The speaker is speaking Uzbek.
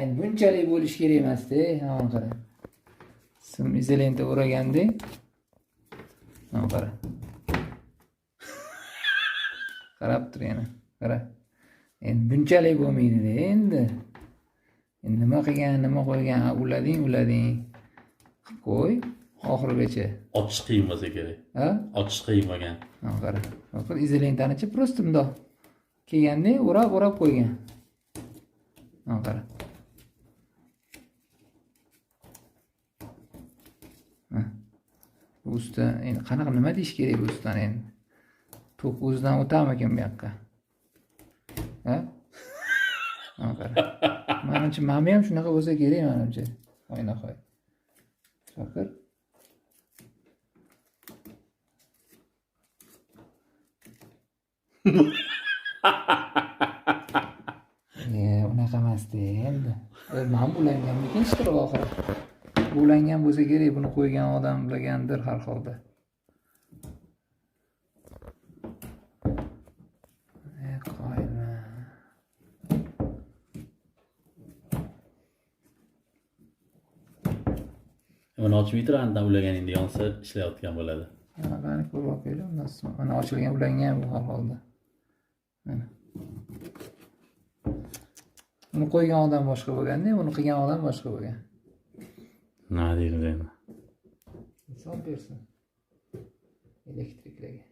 Endi bunchalik bo'lishi kerak emas-da, mana qara. Sim izolenta o'raganda. Mana qara. Qarab tur yana, qara. Endi bunchalik bo'lmaydi-da endi. Endi nima qilgan, nima qo'ygan, ulading, ulading. Qilib qo'y oxirigacha. Ochish qiyin bo'lsa kerak. Ha? Ochish qiyin bo'lgan. Mana qara. Oxir izolentanichi prosta bundoq kelganda o'rab-o'rab qo'ygan. Mana qara. Bu usta endi qanaqa nima deyish kerak bu ustani endi? Tok o'zidan o'tamikan bu yoqqa? Ha? Mana qara. Menimcha mana ham shunaqa bo'lsa kerak menimcha. Oynahoy. Shokir. Unaqa emas-da endi. Mana ulanganmikin ishqilib oxiri. Ulangan bo'lsa kerak, buni qo'ygan odam ulagandir har holda. Qo'yma. Buni ochmay turib, andan ulaganingda yonsa ishlayotgan bo'ladi. Ha, qani ko'rib olinglar, undan so'ng mana ochilgan, ulangan bu har holda. Mana. Uni qo'ygan odam boshqa bo'lganda, uni qilgan odam boshqa bo'lgan. Nima deymiz endi? Inson bersin elektriklarga.